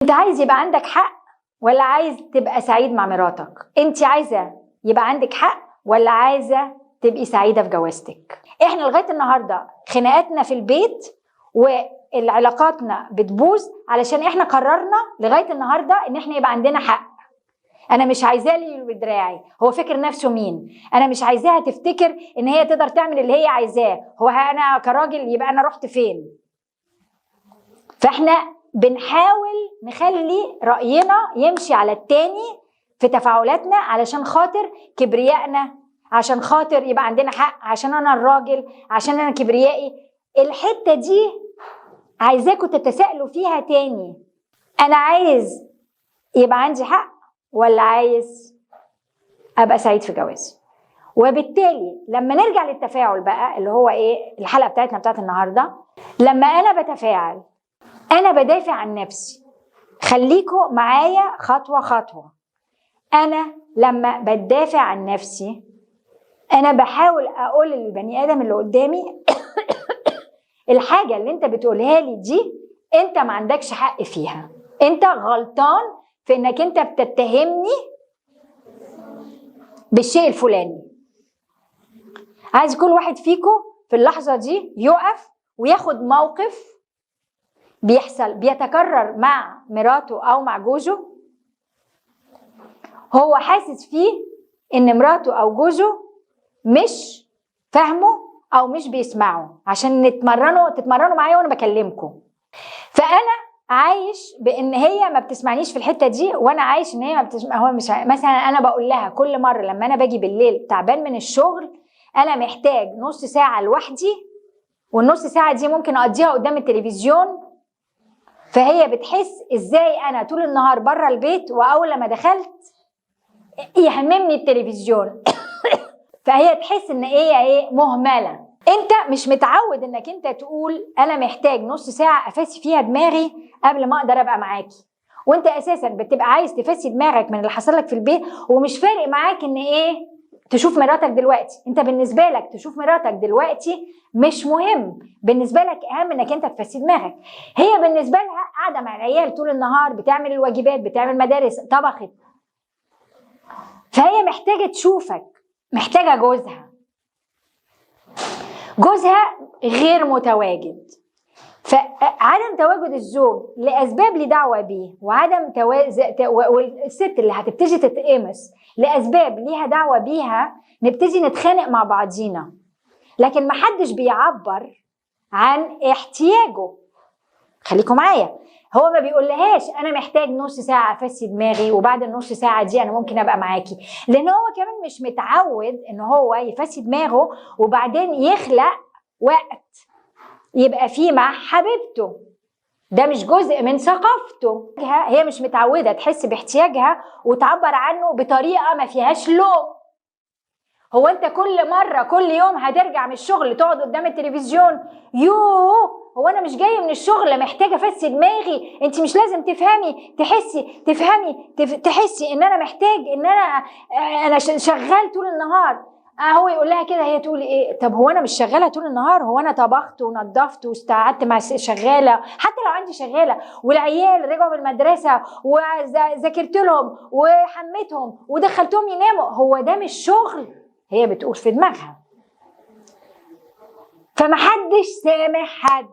انت عايز يبقى عندك حق ولا عايز تبقى سعيد مع مراتك؟ انت عايزه يبقى عندك حق ولا عايزه تبقي سعيدة في جوازتك؟ احنا لغاية النهارده خناقاتنا في البيت والعلاقاتنا بتبوظ علشان احنا قررنا لغاية النهارده ان احنا يبقى عندنا حق. انا مش عايزاه لي بدراعي، هو فاكر نفسه مين؟ انا مش عايزاها تفتكر ان هي تقدر تعمل اللي هي عايزاه، هو انا كراجل يبقى انا رحت فين؟ فاحنا بنحاول نخلي رأينا يمشي على التاني في تفاعلاتنا علشان خاطر كبريائنا، عشان خاطر يبقى عندنا حق، عشان انا الراجل، عشان انا كبريائي. الحتة دي عايزاكم تتساءلوا فيها تاني. انا عايز يبقى عندي حق ولا عايز ابقى سعيد في جوازي؟ وبالتالي لما نرجع للتفاعل بقى اللي هو ايه الحلقة بتاعتنا بتاعت النهاردة، لما انا بتفاعل انا بدافع عن نفسي. خليكوا معايا خطوة خطوة. انا لما بدافع عن نفسي انا بحاول اقول للبني ادم اللي قدامي الحاجة اللي انت بتقولها لي دي انت ما عندكش حق فيها، انت غلطان في انك انت بتتهمني بالشيء الفلاني. عايز كل واحد فيكم في اللحظة دي يقف وياخد موقف بيحصل بيتكرر مع مراته او مع جوزه، هو حاسس فيه ان مراته او جوزه مش فاهمه او مش بيسمعه، عشان تتمرنوا معايا وانا بكلمكم. فانا عايش بان هي ما بتسمعنيش في الحتة دي، وانا عايش ان هي ما بتسمع، هو مش مثلا انا بقول لها كل مرة لما انا باجي بالليل تعبان من الشغل انا محتاج نص ساعة لوحدي، والنص ساعة دي ممكن اقضيها قدام التلفزيون. فهي بتحس ازاي انا طول النهار بره البيت واول لما دخلت يهممني التلفزيون. فهي تحس ان ايه مهملة. انت مش متعود انك انت تقول انا محتاج نص ساعة افاسي فيها دماغي قبل ما اقدر ابقى معاكي، وانت اساسا بتبقى عايز تفاسي دماغك من اللي حصل لك في البيت، ومش فارق معاك ان ايه تشوف مراتك دلوقتي. انت بالنسبة لك تشوف مراتك دلوقتي مش مهم، بالنسبة لك اهم انك انت تفسي دماغك. هي بالنسبة لها قاعدة مع العيال طول النهار، بتعمل الواجبات، بتعمل مدارس، طبخت، فهي محتاجه تشوفك، محتاجه جوزها. جوزها غير متواجد. فعدم تواجد الزوج لاسباب لي دعوه بيه، وعدم والست اللي هتبتدي تتقمص لاسباب ليها دعوه بيها، نبتدي نتخانق مع بعضينا. لكن محدش بيعبر عن احتياجه. خليكم معايا، هو ما بيقولهاش انا محتاج نص ساعة افسي دماغي وبعد النص ساعة دي انا ممكن ابقى معاكي، لان هو كمان مش متعود ان هو يفسي دماغه وبعدين يخلق وقت يبقى فيه مع حبيبته. ده مش جزء من ثقافته. هي مش متعوده تحس باحتياجها وتعبر عنه بطريقة ما فيهاش لوم. هو انت كل مرة كل يوم هترجع من الشغل تقعد قدام التلفزيون؟ يوه، هو انا مش جاية من الشغل محتاجه افسي دماغي؟ انت مش لازم تفهمي، تحسي، تفهمي، تحسي ان انا محتاج، ان انا شغال طول النهار. هو يقول لها كده، هي تقول ايه؟ طب هو انا مش شغالة طول النهار؟ هو انا طبخت ونظفت واستقعدت مع شغالة، حتى لو عندي شغالة، والعيال رجعوا من المدرسة وذاكرت لهم وحميتهم ودخلتهم يناموا، هو ده مش شغل؟ هي بتقول في دماغها. فمحدش سامع حد،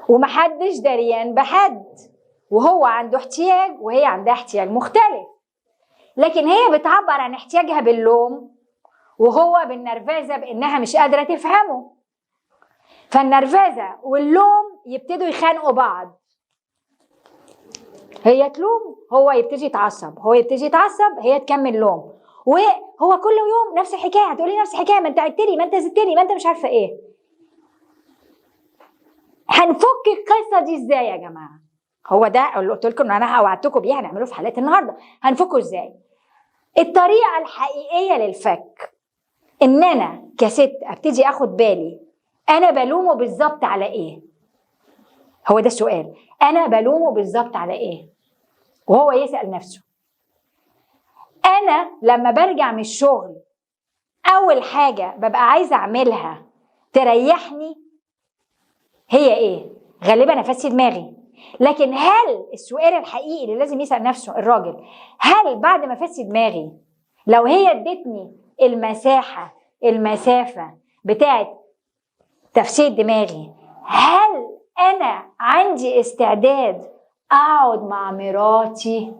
ومحدش دريان بحد، وهو عنده احتياج وهي عندها احتياج مختلف، لكن هي بتعبر عن احتياجها باللوم وهو بالنرفزه بانها مش قادرة تفهمه. فالنرفزه واللوم يبتدوا يخانقوا بعض، هي تلوم، هو يبتدي يتعصب، هو يبتدي يتعصب، هي تكمل لوم، وهو كل يوم نفس الحكاية، هتقولي نفس الحكاية، ما انت عدتلي، ما انت زدتلي، ما انت مش عارفه ايه. هنفك القصة دي ازاي يا جماعة؟ هو ده اللي قلت لكم ان انا وعدتكم بيه هنعمله في حلقة النهارده. هنفكه ازاي؟ الطريقة الحقيقية للفك ان انا كست ابتدي اخد بالي انا بلومه بالظبط على ايه. هو ده السؤال، انا بلومه بالظبط على ايه؟ وهو يسأل نفسه. انا لما برجع من الشغل اول حاجة ببقى عايزه اعملها تريحني هي ايه؟ غالبا افسي دماغي. لكن هل السؤال الحقيقي اللي لازم يسأل نفسه الراجل، هل بعد ما افسي دماغي لو هي ادتني المساحة المسافة بتاعت تفسير دماغي، هل انا عندي استعداد اقعد مع مراتي،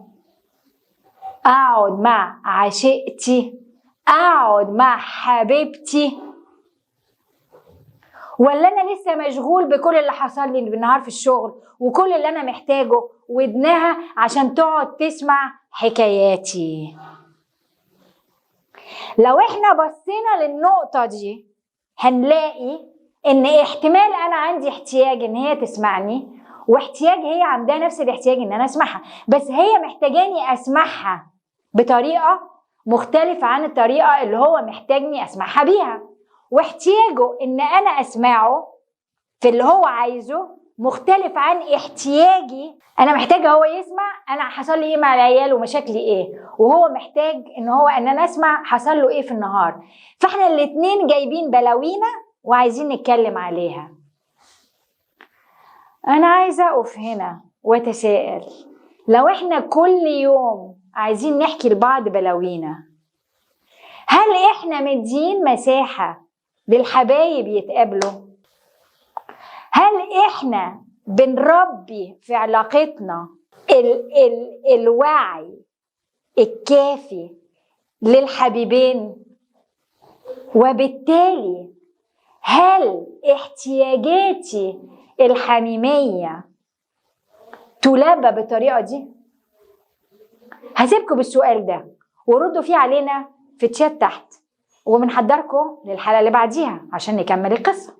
اقعد مع عشيقتي، اقعد مع حبيبتي، ولا انا لسه مشغول بكل اللي حصل لي بالنهار في الشغل وكل اللي انا محتاجه ودنها عشان تقعد تسمع حكاياتي؟ لو احنا بصينا للنقطة دي هنلاقي ان احتمال انا عندي احتياج ان هي تسمعني، واحتياج هي عندها نفس الاحتياج ان انا اسمعها، بس هي محتاجاني اسمعها بطريقة مختلفة عن الطريقة اللي هو محتاجني اسمعها بيها، واحتياجه ان انا اسمعه في اللي هو عايزه مختلف عن احتياجي. انا محتاجه هو يسمع انا حصل لي ايه مع العيال ومشاكلي ايه، وهو محتاج ان انا اسمع حصل له ايه في النهار. فاحنا الاتنين جايبين بلاوينا وعايزين نتكلم عليها. انا عايزه اقف هنا واتساءل، لو احنا كل يوم عايزين نحكي لبعض بلاوينا، هل احنا مدين مساحة للحبايب يتقابلوا؟ هل احنا بنربي في علاقتنا ال ال الوعي الكافي للحبيبين؟ وبالتالي هل احتياجاتي الحميمية تلبى بالطريقة دي؟ هسيبكم بالسؤال ده وردوا فيه علينا في تشات تحت، وبنحضركم للحلقة اللي بعديها عشان نكمل القصة.